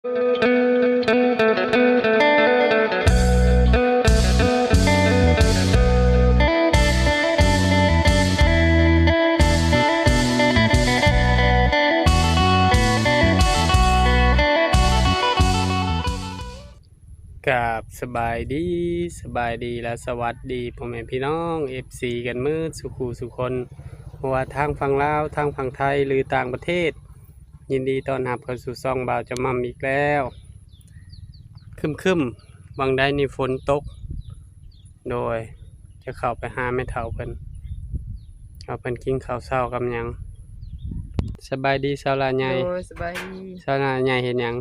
ກາບສະບາຍດີ, ສະບາຍດີ ແລະ ສະຫວັດດີພໍ່ແມ່ພີ່ນ້ອງ ເອັຟຊີ ກັນໝົດສູ່ຄູ່ສູ່ຄົນ, ບໍ່ວ່າທາງຝັ່ງລາວ, ທາງຝັ່ງໄທ ຫຼື ຕ່າງປະເທດ. ຍິນດີຕ້ອນຮັບເຂົ້າສູ່ຊ່ອງບ່າວຈຳໝ່ຳອີກແລ້ວ. ຄຶ້ມໆ ຫວ່າງໃດນີ້ຝົນຕົກ. ໂດຍ ຈະເຂົ້າໄປຫາແມ່ເຖົ້າເພິ່ນ ວ່າເພິ່ນກິນເຂົ້າເຊົ້າກັບຫຍັງ. ສະບາຍດີສາວຫຼ້າໃຫຍ່. ໂດຍ ສະບາຍດີ. ສາວຫຼ້າໃຫຍ່ເຮັດຫຍັງ?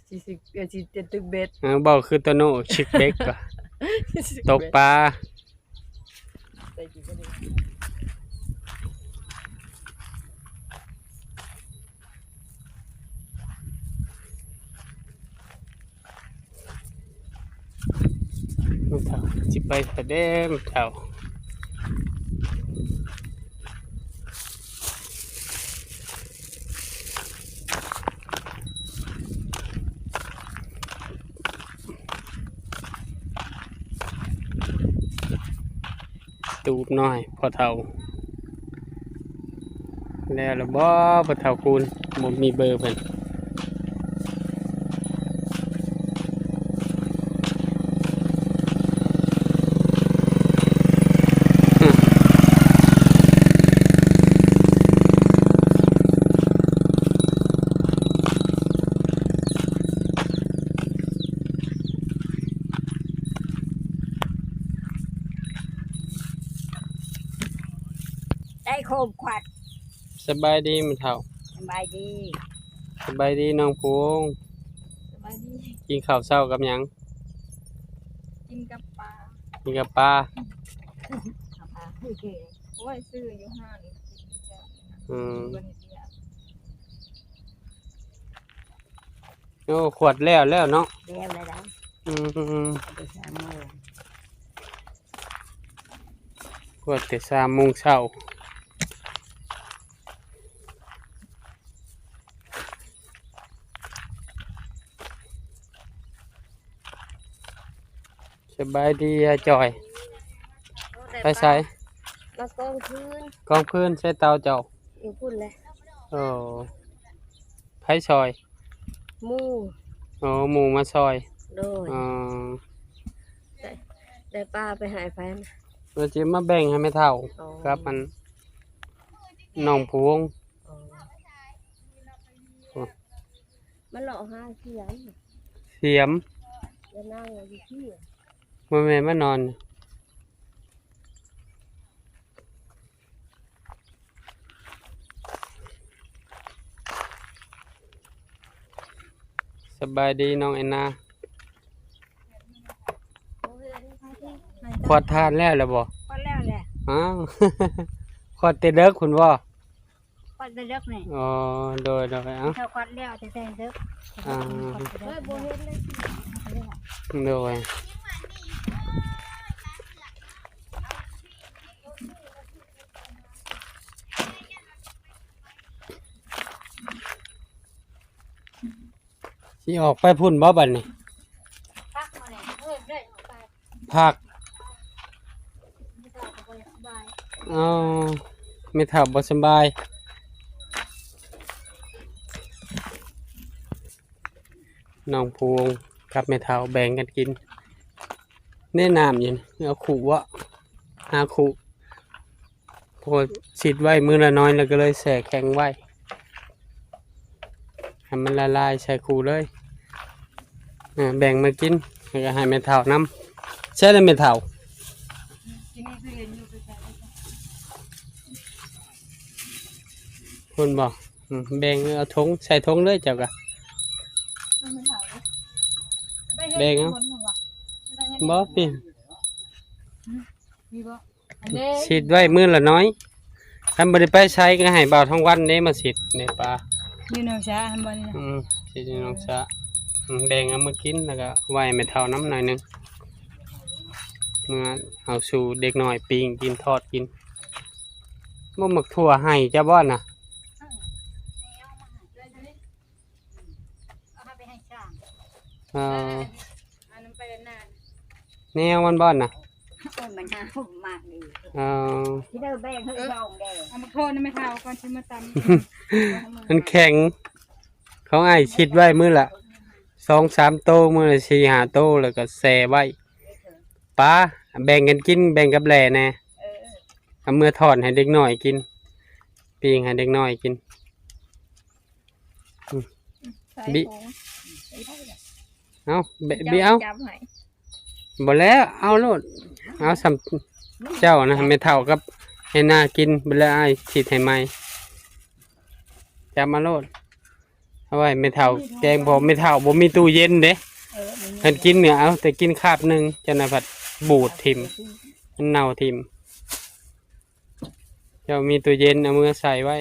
ຊິ ຊິ ເອີ ຊິເຮັດຕຶກເບັດ. ເອີ ເວົ້າຄືໂຕໂນ່ ຊິກເບັກ ຕົກປາ. ແມ່ເຖົ້າຊິໄປໃສເດ້ ແມ່ເຖົ້າ? ຕູບນ້ອຍພໍ່ເຖົ້າ ແລ້ວລະບໍ່? ພໍ່ເຖົ້າຄູນ ບໍ່ມີເບີເພິ່ນ. ໄດ້ໂຄມຂວັດ. ສະບາຍດີແມ່ເຖົ້າ. ສະບາຍດີ. ສະບາຍດີນ້ອງພູວົງ. ສະບາຍດີ. ກິນເຂົ້າເຊົ້າກັບຫຍັງ? ກິນກັບປາ. ກິນກັບປາ. ໂອ້ຍ ຊື້ຢູ່ຮ້ານ. ອືມ. ໂອ້ ຂວດແລ້ວແລ້ວເນາະ. ແລ້ວແລ້ວ. ອືມ ເອົາໄປສາມໂມງ ຂວດແຕ່ສາມໂມງເຊົ້າ. ສະບາຍດີອ້າຍຈ່ອຍ. ໄປໃສ? ມາກອງຟືນ. ກອງຟືນໃສ່ເຕົາເຈົ້າ? ຢູ່ພຸ້ນແຫຼະ. ໂອ້ ໃຜຊ່ອຍ? ໝູ່. ໂອ້ ໝູ່ມາຊ່ອຍ. ໂດຍ. ອໍ ໄດ້ ໄດ້ປາໄປໃຫ້ໃຜນະ? ວ່າຊິມາແບ່ງໃຫ້ແມ່ເຖົ້າ ອໍ ກັບອັນນ້ອງພວງ. ອໍ ໂອ້ ມາເລາະຫາສຽມ. ສຽມ? ແລ້ວນາງຢູ່ທີ່ ບໍ່ແມ່ນມານອນ. ສະບາຍດີນ້ອງແອນນາ. ຂວດທານແລ້ວລະບໍ່? ຂວດແລ້ວແຫຼະ. ອ້າວ ຂວດແຕ່ເດິກພຸ້ນບໍ່? ຂວດແຕ່ເດິກນີ້. ອໍ ໂດຍໆ ເອົາ ເຂົາຂວດແລ້ວແຕ່ເດິກ. ອ່າ ໂດຍ. ຊິອອກໄປພຸ້ນບໍ່ບັດນີ້? ພັກ ເອີ ໄດ້ອອກໄປພັກ. ແມ່ເຖົ້າກໍບໍ່ສະບາຍ. ອໍ ແມ່ເຖົ້າບໍ່ສະບາຍ. ນ້ອງພູວົງກັບແມ່ເຖົ້າແບ່ງກັນກິນ. ແນະ ນ້ຳຢູ່ນີ້ ເອົາຂູ້ເວາະ ຫາຂູ້. ໂພດ ຊິດໄວ້ມື້ລະໜ້ອຍ ແລ້ວກໍເລີຍແຊ່ແຂງໄວ້ ໃຫ້ມັນລະລາຍໃສ່ຂູ້ເລີຍ. ເອີ ແບ່ງມາກິນ ແລ້ວກໍໃຫ້ແມ່ເຖົ້ານຳ. ໃສ່ລະແມ່ເຖົ້າ ພຸ້ນບໍ່? ອືມ ແບ່ງເອົາຖົງ ໃສ່ຖົງເລີຍເຈົ້າກະ. ແບ່ງເອົາ ບໍ່ ປີ້ງ ມີບໍ່? ຊິດໄວ້ມື້ລະໜ້ອຍ ຄັນບໍ່ໄດ້ໄປໃສກໍໃຫ້ບ່າວທອງວັນເດ້ມາຊິດໃນປ່າ. ຢູ່ໜອງສະຫັ້ນບໍ່ນີ້ນະ? ອືມ ຊິດຢູ່ໜອງສະ. ອືມ ແບ່ງເອົາມາກິນ ແລ້ວກໍໄວ້ໃຫ້ແມ່ເຖົ້ານຳໜ້ອຍໜຶ່ງ ເມືອເອົາສູ່ເດັກນ້ອຍປີ້ງກິນ ທອດກິນ. ບໍ່ໝາກຖົ່ວໄຮ່ເຈົ້າບໍ່ນະ? ເອີ ເອົາມາໃຫ້ ເອົາໄປ ເອີ ອັນນັ້ນໄປອັນນັ້ນ ແນວມັນບໍ່ນະ? ໂອ້ຍ ມັນຫາມາກດີ ເອີ ຊິໄດ້ແບ່ງໃຫ້ສອງແດ່ ເອົາມາໂທດນຳແມ່ເຖົ້າກ່ອນຊິມາຕຳ ມັນແຂງ ຂອງອ້າຍຊິດໄວ້ມື້ລະສອງສາມໂຕ ມື້ລະສີ່ຫ້າໂຕ ແລ້ວກໍແຊ່ໄວ້ ປາ ແບ່ງກັນກິນ ແບ່ງກັບແຫຼ່ແດ່ ເອີ ເອົາເມືອທອດໃຫ້ເດັກນ້ອຍກິນ ປີ້ງໃຫ້ເດັກນ້ອຍກິນ ອືມ ບິ ເອົາ ເບ ບິເອົາ ບໍ່ແລ້ວ ເອົາໂລດ ເອົາສ່ຳເຈົ້ານະ ແມ່ເຖົ້າກັບແອນນາກິນ ເບິ່ງແລ້ວອ້າຍຊິດໃຫ້ໃໝ່ ຈັບມາໂລດ ເອົາໄວ້ແມ່ເຖົ້າແກງ ເພາະແມ່ເຖົ້າບໍ່ມີຕູ້ເຢັນເດ້ ເອີ ມັນມີ ຄັນກິນນີ້ເອົາແຕ່ກິນຄາບໜຶ່ງ ຈັ່ງນັ້ນພັດບູດຖິ້ມ ມັນເນົ່າຖິ້ມ ເຈົ້າມີຕູ້ເຢັນ ເອົາເມືອໃສ່ໄວ້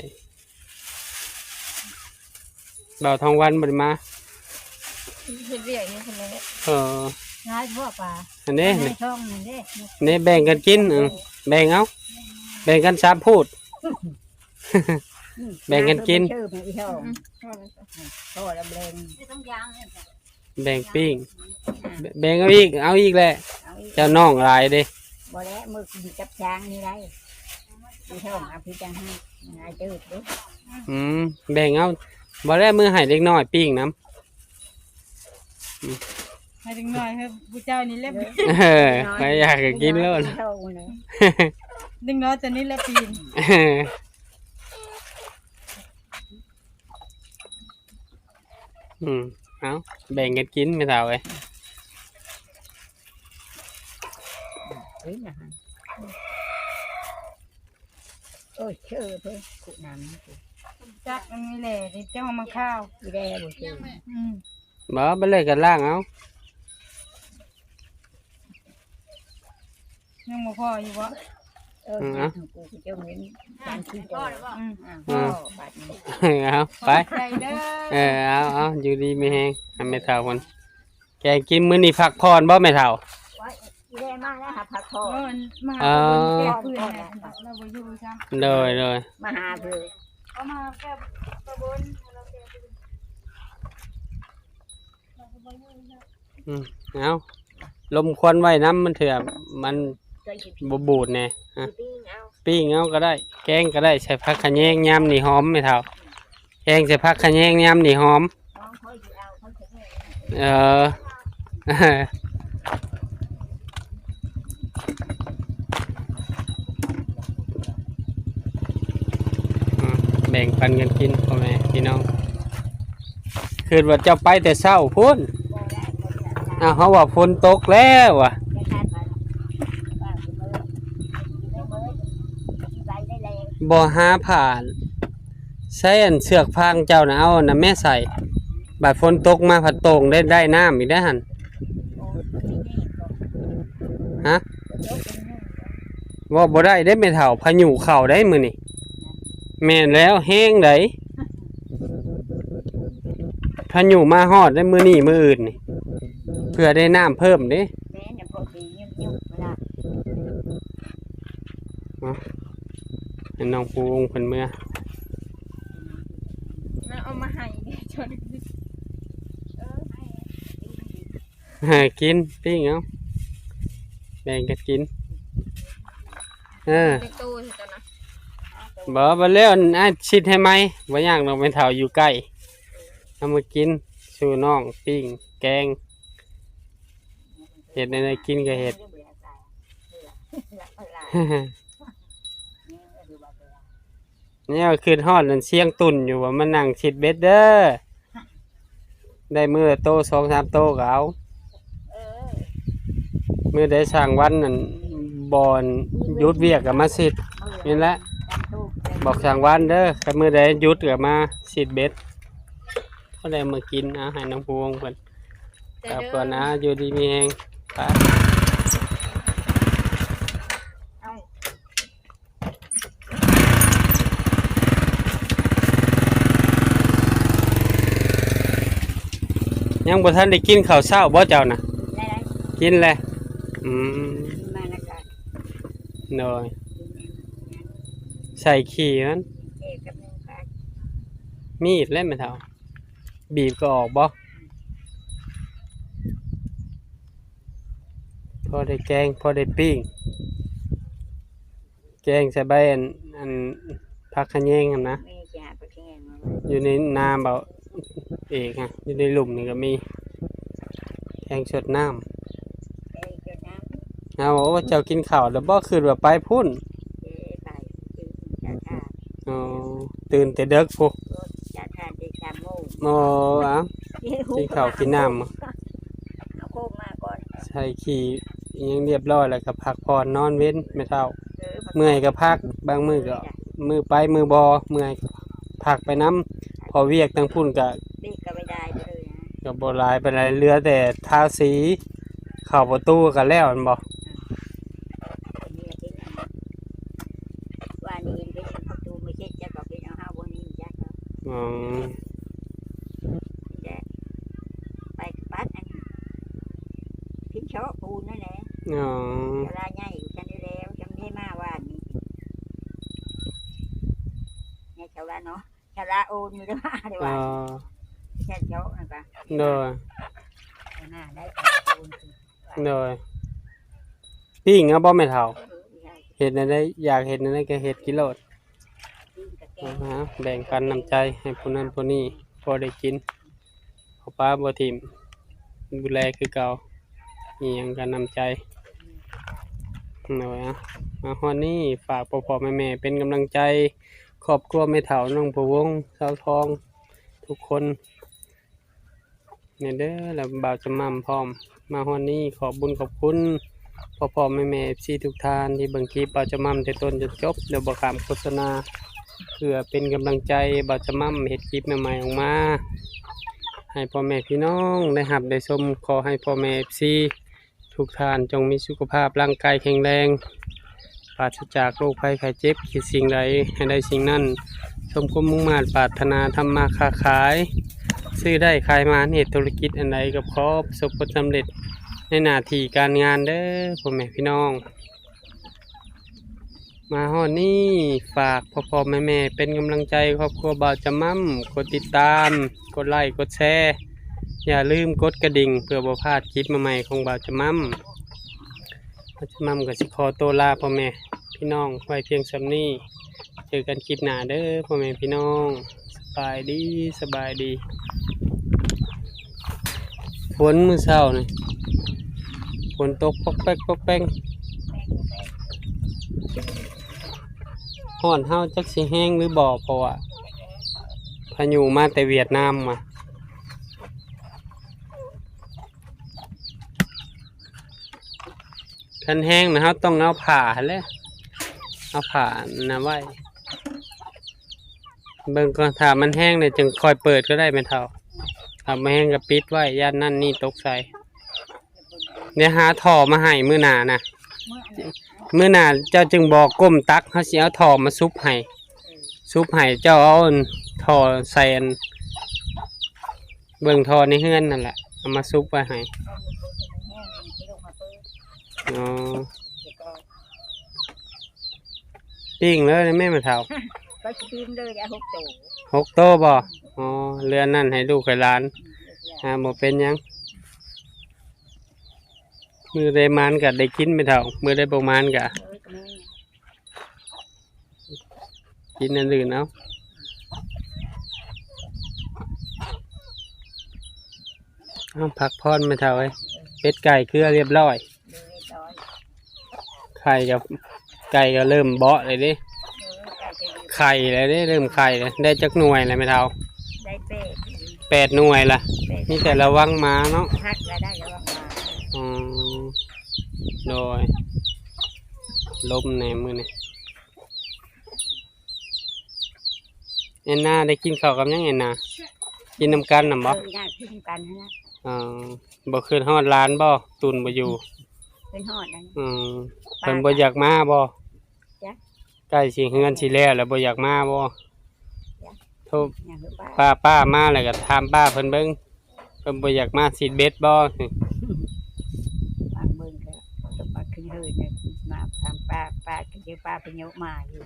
ບ່າວທອງວັນບໍ່ໄດ້ມາ ເຮັດວຽກຢູ່ພຸ້ນແຫຼະ ເອີ ຫຼາຍບໍ່ປາ ອັນນີ້ ໃນຊ່ອງນັ້ນເດ້ ນີ້ແບ່ງກັນກິນ ເອີ ແບ່ງເອົາ ແບ່ງກັນສາມພູດ ອືມ ແບ່ງກັນກິນ ເອີ ພໍແລ້ວແບ່ງ ແບ່ງປີ້ງ ແບ່ງເອົາອີກ ເອົາອີກແຫຼະ ເອົາອີກ ເຈົ້ານ້ອງຫຼາຍເດ້ ບໍ່ແລ້ວ ມື້ກິນກັບຊ້າງນີ້ໄດ້ ມີທ້ອງເອົາຄືຈັ່ງໃຫ້ຫຼາຍເຕີບເດ້ ອືມ ແບ່ງເອົາ ບໍ່ແລ້ວ ມື້ໃຫ້ເດັກນ້ອຍປີ້ງນຳ ໃຫ້ເດັກນ້ອຍ ໃຫ້ຜູ້ເຈົ້ານີ້ແຫຼະ ເອີ ໃຜຢາກກໍກິນໂລດ ເດັກນ້ອຍຕົວນີ້ແຫຼະປີ້ງ ອືມ ເອົາ ແບ່ງກັນກິນແມ່ເຖົ້າເອີຍ ໂອ້ຍ ເຊີເພິ່ນ ຄຸນ້ຳ ຈັກມັນມີແຫຼ່ ເຈົ້າເອົາມາຂ້າວ ອີແລບໍ່ເຊີ ອືມ ບໍ່ ໄປເລີຍກໍລ້າງເອົາ ຍັງບໍ່ພໍຢູ່ບໍ່? ເອີ ອືມ ເອົາ ຂອງກູເຈົ້າເງິນ ສາມສິບ ພໍແລ້ວບໍ່? ອືມ ອືມ ພໍ ບາດນີ້ ເອົາ ຂອບໃຈເດີ ເອີ ເອົາ ເອົາ ຢູ່ດີມີແຮງ ໃຫ້ແມ່ເຖົ້າເພິ່ນແກງກິນ ມື້ນີ້ພັກຜ່ອນບໍ່ແມ່ເຖົ້າ? ໂອ້ຍ ອີແລມາແລ້ວຫາພັກຜ່ອນ ເອີ ມາຫາ ເອີ ເພິ່ນແກ້ພື້ນໃຫ້ ລາວບໍ່ຢູ່ຊ້ຳ ໂດຍ ໂດຍ ມາຫາເພິ່ນ ເອົາມາແກ້ປະບົນ ລາວແກ້ພື້ນ ລາວກໍບໍ່ຢູ່ຊ້ຳ. ອືມ ເອົາ ລົມຄວັນໄວ້ນຳ ມັນເທື່ອມັນບໍ່ບູດແດ່ ຮະ ປີ້ງເອົາ ປີ້ງເອົາກໍໄດ້ ແກງກໍໄດ້ ໃສ່ຜັກຂະແຍງ ຍາມນີ້ຫອມແມ່ເຖົ້າ ແກງໃສ່ຜັກຂະແຍງ ຍາມນີ້ຫອມ ເອີ ອືມ ແບ່ງປັນກັນກິນ ພໍ່ແມ່ພີ່ນ້ອງ ຄິດວ່າເຈົ້າໄປແຕ່ເຊົ້າພຸ້ນ ອ້າວ ເຮົາວ່າຝົນຕົກແລ້ວວ່າ ບໍ່ຫາຜ້າ ໃຊ້ອັນເຊືອກຟາງເຈົ້ານະ ເອົາອັນນັ້ນແມ່ໃສ່ ບາດຝົນຕົກມາພັດໂຕ່ງໄດ້ ໄດ້ນ້ຳອີກເດ້ຫັ້ນ ຮະ? ເວົ້າບໍ່ໄດ້ເດ້ແມ່ເຖົ້າ ພາຍຸເຂົ້າໄດ໋ມື້ນີ້ ແມ່ນແລ້ວ ແຮງໄດ໋ ພາຍຸມາຮອດໄດ໋ມື້ນີ້ມື້ອື່ນນີ້ ເພື່ອໄດ້ນ້ຳເພີ່ມເດ້ ແມ່ນ ພໍດີຍຸບໆ ເວລາ ເອົາ ໃຫ້ນ້ອງພູວົງເພິ່ນເມືອ ເອົາມາໃຫ້ເດ້ ເຈົ້າ ເອີ ໃຫ້ ໃຫ້ກິນ ປີ້ງເອົາ ແບ່ງກັນກິນ ເອີ ເປັນໂຕເຈົ້ານະ ບໍ່ ບໍ່ແລ້ວ ອ້າຍຊິດໃຫ້ໃໝ່ ບໍ່ຍາກດອກ ແມ່ເຖົ້າຢູ່ໃກ້ ເອົາມາກິນສູ່ນ້ອງ ປີ້ງ ແກງ ເຮັດແນວໃດກິນກໍເຮັດ ແນວຄິດຮອດນັ້ນ ຊຽງຕຸ່ນຢູ່ວ່າມານັ່ງຊິດເບັດເດີ ໄດ້ມື້ລະໂຕສອງສາມໂຕກໍເອົາ ເອີ ມື້ໃດຊ່າງວັນນັ້ນ ບໍ່ຢຸດວຽກກໍມາຊິດ ນີ້ແຫຼະ ບອກຊ່າງວັນເດີ ຄັນມື້ໃດຢຸດກໍມາຊິດເບັດ ພໍໄດ້ມາກິນ ເອົາໃຫ້ນ້ອງພູວົງເພິ່ນ ແຕ່ເດີ ກັບກ່ອນນະ ຢູ່ດີມີແຮງ ໄປ ເອົາ ຍັງບໍ່ທັນໄດ້ກິນເຂົ້າເຊົ້າບໍ່ເຈົ້ານະ? ໄດ້ ກິນແລ້ວ ອືມ ມາແລ້ວກໍ ໂດຍ ໃສ່ຂີ້ມັນ ເອ ກັບໜຶ່ງປາ ມີດແຫຼະແມ່ເຖົ້າ ບີບກໍອອກບໍ່? ພໍໄດ້ແກງ ພໍໄດ້ປີ້ງ ແກງໃສ່ໃບອັນ ອັນ ຜັກຂະແຍງຫັ້ນນະ. ແມ່ຊິຫາຜັກຂະແຍງມາ ຢູ່ໃນນາເບົາເອກຫັ້ນ ຢູ່ໃນລຸ່ມນີ້ກໍມີ ແກງສົດນ້ຳ. ແກງສົດນ້ຳ ເຮົາວ່າ ໂອ້ ເຈົ້າກິນເຂົ້າແລ້ວບໍ່? ຄືວ່າໄປພຸ້ນ. ເອີ ໄປ ຕື່ນ ເຈົ້າທ່ານ. ອໍ ຕື່ນແຕ່ເດິກພຸ້ນ. ໂອ້ ເຈົ້າທ່ານ ແຕ່ສາມໂມງ. ອໍ ເອົາ ເອີ ກິນເຂົ້າກິນນ້ຳ ເອົາໂຄມມາກ່ອນ ໃສ່ຂີ້ອີ່ຫຍັງຮຽບຮ້ອຍ ແລ້ວກໍພັກຜ່ອນນອນເວັນແມ່ເຖົ້າ. ເອີ ເມື່ອຍກໍພັກ ບາງມື້ກໍ ເອີ ມື້ໄປມື້ບໍ່ ເມື່ອຍກໍພັກໄປນຳ ເພາະວຽກທາງພຸ້ນກໍ ວຽກກໍໄປໄດ້ເລີຍນະ ກໍບໍ່ຫຼາຍປານໃດ ເຫຼືອແຕ່ທາສີ ເຂົ້າປະຕູກໍແລ້ວແມ່ນບໍ່? ອືມ ອັນນີ້ເປັນອັນ ວ່ານີ້ເຫັນເປັນປະຕູ ມື້ເຊັດຈັກກໍເປັນເອົາເຮົາບໍ່ນີ້ຈັກ. ອໍ ແຕ່ໄປປັດອັນ ພິນເຊາະປູນນັ້ນແຫຼະ. ອໍ ສາລາໃຫຍ່ ຈັນໄດ້ແລ້ວ ຈຳໄດ້ມາວານນີ້ ໃນສາລາເນາະ. ສາລາໂອນຢູ່ເດ້ ມາເດ້ ອໍ ວ່າແມ່ນເຈາະນັ້ນກະ ໂດຍ ໜ້າໄດ້ໂອນ ໂດຍ ປີ້ງເອົາບໍ່ແມ່ເຖົ້າ? ເອີ ເຮັດແນວໃດ ຢາກເຮັດແນວໃດກໍເຮັດກິນໂລດ ປີ້ງກະແກງ ແບ່ງປັນນ້ຳໃຈໃຫ້ຜູ້ນັ້ນຜູ້ນີ້ ພໍໄດ້ກິນ ເອົາປາບໍ່ຖິ້ມ ດູແລຄືເກົ່າ ອີ່ຫຍັງກໍນ້ຳໃຈ. ໂດຍ ມາຮອດນີ້ ຝາກພໍ່ໆແມ່ໆເປັນກຳລັງໃຈ ຄອບຄົວແມ່ເຖົ້ານ້ອງພະວົງ ຊາວທອງ ທຸກຄົນແດ່ເດີ ແລະ ບ່າວຈະໝ່ຳພ້ອມ. ມາຮອດນີ້ ຂອບບຸນຂອບຄຸນພໍ່ໆແມ່ໆ ເອັຟຊີ ທຸກທ່ານທີ່ເບິ່ງຄລິບບ່າວຈະໝ່ຳແຕ່ຕົ້ນຈົນຈົບ ໂດຍບໍ່ຂ້າມໂຄສະນາ ເພື່ອເປັນກຳລັງໃຈບ່າວຈະໝ່ຳເຮັດຄລິບໃໝ່ໆອອກມາ ໃຫ້ພໍ່ແມ່ພີ່ນ້ອງໄດ້ຮັບໄດ້ຊົມ. ຂໍໃຫ້ພໍ່ແມ່ ເອັຟຊີ ທຸກທ່ານຈົ່ງມີສຸຂະພາບຮ່າງກາຍແຂງແຮງ ປາສະຈາກໂລກໄພໄຂ້ເຈັບ ຄິດສິ່ງໃດໃຫ້ໄດ້ສິ່ງນັ້ນ ສົມຄວາມມຸ່ງມາດປາດຖະໜາ ທຳມາຄ້າຂາຍ ຊື້ໄດ້ຂາຍມາ ເຮັດທຸລະກິດອັນໃດກໍຂໍປະສົບຜົນສຳເລັດໃນໜ້າທີ່ການງານເດີ ພໍ່ແມ່ພີ່ນ້ອງ. ມາຮອດນີ້ ຝາກພໍ່ໆແມ່ໆເປັນກຳລັງໃຈຄອບຄົວບ່າວຈະໝ່ຳ ກົດຕິດຕາມ ກົດໄລ ກົດແຊ ຢ່າລືມກົດກະດິ່ງ ເພື່ອບໍ່ພາດຄລິບໃໝ່ໆຂອງບ່າວຈະໝ່ຳ. ບ່າວຈະໝ່ຳກໍຊິຂໍໂຕລາພໍ່ແມ່ພີ່ນ້ອງໄວ້ພຽງສ່ຳນີ້ ເຈີກັນຄລິບໜ້າເດີພໍ່ແມ່ພີ່ນ້ອງ. ສະບາຍດີ ສະບາຍດີ. ຝົນມື້ເຊົ້ານີ້ ຝົນຕົກປອກແປກປອກແປກ. ຮ້ອນເຮົາຈັກຊິແຮງຫຼືບໍ່ ເພາະວ່າພາຍຸມາແຕ່ຫວຽດນາມມາ. ຄັນແຮງນະ ເຮົາຕ້ອງເອົາຜ້າຫັ້ນແຫຼະ ເອົາຜ້າອັນນັ້ນໄວ້ ເບິ່ງກ່ອນ ຖ້າມັນແຮງແລ້ວຈຶ່ງຄ່ອຍເປີດກໍໄດ້ແມ່ເຖົ້າ. ຖ້າບໍ່ແຮງກໍປິດໄວ້ ຢ້ານນັ້ນນີ້ຕົກໃສ່. ດຽວຫາທໍ່ມາໃຫ້ມື້ໜ້ານະ ມື້ໜ້າເຈົ້າຈຶ່ງບອກ ກົ້ມຕັກ ເຮົາຊິເອົາທໍ່ມາສຸບໃຫ້ ສຸບໃຫ້ ເຈົ້າເອົາອັນທໍ່ໃສ່ອັນ ເບິ່ງທໍ່ໃນເຮືອນນັ້ນແຫຼະ ເອົາມາສຸບໄວ້ໃຫ້. ອໍ ປີ້ງເລີຍແມ່ແມ່ເຖົ້າ. ກໍຊິປີ້ງເລີຍ ຫົກໂຕ ຫົກໂຕບໍ່? ອໍ ເຫຼືອນັ້ນໃຫ້ລູກໃຫ້ຫຼານ. ອືມ ອ່າ ບໍ່ເປັນຫຍັງ ມື້ໃດໝານກໍໄດ້ກິນແມ່ເຖົ້າ ມື້ໃດບໍ່ໝານກໍ ເອີ ກໍແມ່ນ ກິນອັນອື່ນເອົາ. ເອົາ ພັກຜ່ອນແມ່ເຖົ້າເອີຍ ເປັດໄກ່ເຄືອຮຽບຮ້ອຍ ເອີ ຮຽບຮ້ອຍ ໄຂ່ກໍ ໄກ່ກໍເລີ່ມເບາະແລ້ວເດ້ ເອີ ໄຂ່ກໍເລີ່ມ ໄຂ່ແລ້ວເດ້ ເລີ່ມໄຂ່ແລ້ວ. ໄດ້ຈັກໜ່ວຍແລ້ວແມ່ເຖົ້າ? ໄດ້ແປດ ແປດໜ່ວຍລະ ແປດ ມີແຕ່ລະວັງໝາເນາະ ຮັກລະໄດ້ລະວັງໝາ. ອໍ ໂດຍ ລົມແດ່ມື້ນີ້. ແອນນາໄດ້ກິນເຂົ້າກັບຫຍັງແອນນາ? ກິນນຳກັນນຳບໍ່? ເອີ ກິນນຳກັນຫັ້ນລະ. ອໍ ບໍ່ຄິດຮອດຫຼານບໍ່? ຕຸ່ນບໍ່ຢູ່ ຄິດຮອດນັ້ນ. ອືມ ເພິ່ນບໍ່ຢາກມາບໍ່? ຈັກ ໃກ້ຊິເຮືອນຊິແລ້ວແລ້ວ ບໍ່ຢາກມາບໍ່? ໂທ ປ້າ ປ້າມາແລ້ວກໍຖາມປ້າເພິ່ນເບິ່ງ ເພິ່ນບໍ່ຢາກມາສີດເບັດບໍ່? ຟັງເບິ່ງກໍຕ້ອງມາຂຶ້ນເຮືອນ ມາຖາມປ້າ ປ້າກໍເຈີປ້າພະໂຍມາຢູ່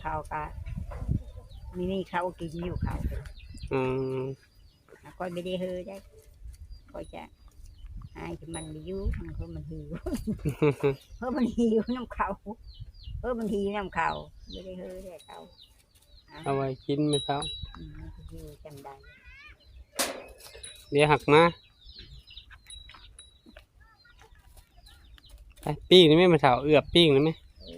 ເຂົາກໍມີ ມີເຂົາກິນຢູ່ເຂົາ. ອືມ ຂ້ອຍບໍ່ໄດ້ເຮີໄດ໋ ຂ້ອຍຈະ ໃຫ້ມັນໄດ້ຢູ່ ເພາະມັນຫິວ ເພາະມັນຫິວນຳເຂົາ ເພາະມັນຫິວນຳເຂົາ ບໍ່ໄດ້ເຮີແທ້ເຂົາ ເອົາໄວ້ກິນແມ່ເຖົ້າ ອືມ ມັນຊິຫິວຈັ່ງໃດ ດຽວຫາກມາ ໄປປີ້ງນີ້ແມ່ ແມ່ເຖົ້າ ເອືອບປີ້ງນີ້ແມ່ ເອີ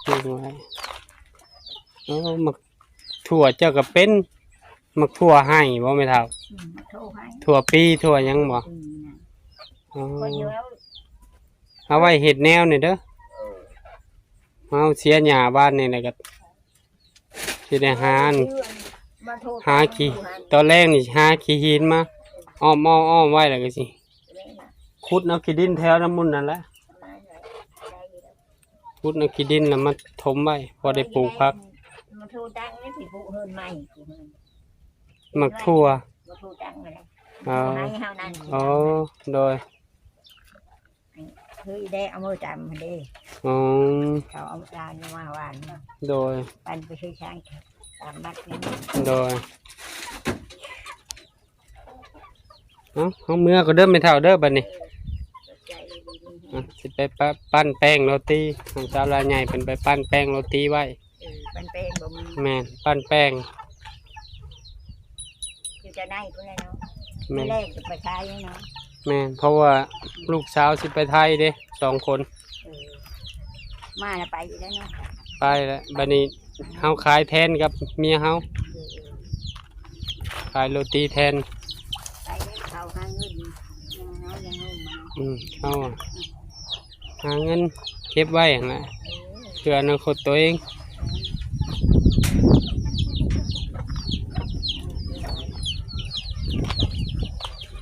ປູກໄວ້ ໂອ້ ໝາກຖົ່ວເຈົ້າກໍເປັນ ໝາກຖົ່ວໄຮ່ບໍ່ແມ່ເຖົ້າ? ອືມ ໝາກຖົ່ວໄຮ່ ຖົ່ວປີ ຖົ່ວຫຍັງບໍ່? ປີນະ ອໍ ເອົາໄວ້ເຮັດແນວນີ້ເດີ ເອີ ເຮົາເສຍຫຍ້າບ້ານນີ້ແລ້ວກໍ ຊິໄດ້ຫາ ຫາຂີ້ ຕອນແລງນີ້ຫາຂີ້ຫີນມາອ້ອມໆໆໄວ້ ແລ້ວກໍຊິຂຸດເອົາຂີ້ດິນແຖວນ້ຳມຸນນັ້ນແຫຼະ ຂຸດເອົາຂີ້ດິນແລ້ວມາຖົມໄວ້ ພໍໄດ້ປູກຜັກ ມາຖົ່ວຕັ້ງນີ້ ຊິປູກເຮືອນໃໝ່ ໝາກຖົ່ວ ມາຖົ່ວຕັ້ງນັ້ນແຫຼະ ອໍ ໃຫ້ເຮົານັ້ນ ອໍ ໂດຍ ຄືໄດ້ເອົາມືຕຳຫັ້ນເດ້ ອໍ ເຂົາເອົາຈານມາຫວານ ໂດຍ ປັນໄປຊື້ຊ້າງຕາມບັດນີ້ ໂດຍ ເອົາ ເຮົາເມືອກໍເດີແມ່ເຖົ້າເດີບັດນີ້ ເອີ ຂອບໃຈ ອະ ຊິໄປປະ ປັ້ນແປ້ງໂຣຕີ ໃຫ້ສາວລາວໃຫຍ່ເພິ່ນໄປປັ້ນແປ້ງໂຣຕີໄວ້ ເອີ ປັ້ນແປ້ງບໍ່ມີ ແມ່ນ ປັ້ນແປ້ງ ຢູ່ຈະໄດ້ພຸ້ນແຫຼະເນາະ ແມ່ນ ມື້ແລກຈະໄປໄທເນາະ ແມ່ນ ເພາະວ່າລູກສາວຊິໄປໄທເດ້ ສອງຄົນ ເອີ ມາແລ້ວໄປອີກແລ້ວເນາະ ໄປແລ້ວ ບັດນີ້ເຮົາຂາຍແທນກັບເມຍເຮົາ ເອີ ຂາຍໂຣຕີແທນ ໄປເຂົາຫາເງິນ ເຮົາຍັງງງມາ ອືມ ເຮົາຫາເງິນເກັບໄວ້ຫັ້ນແຫຼະ ເອີ ເພື່ອອະນາຄົດຕົວເອງ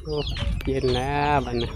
ໂອ້ ເຢັນແລ້ວບັດນີ້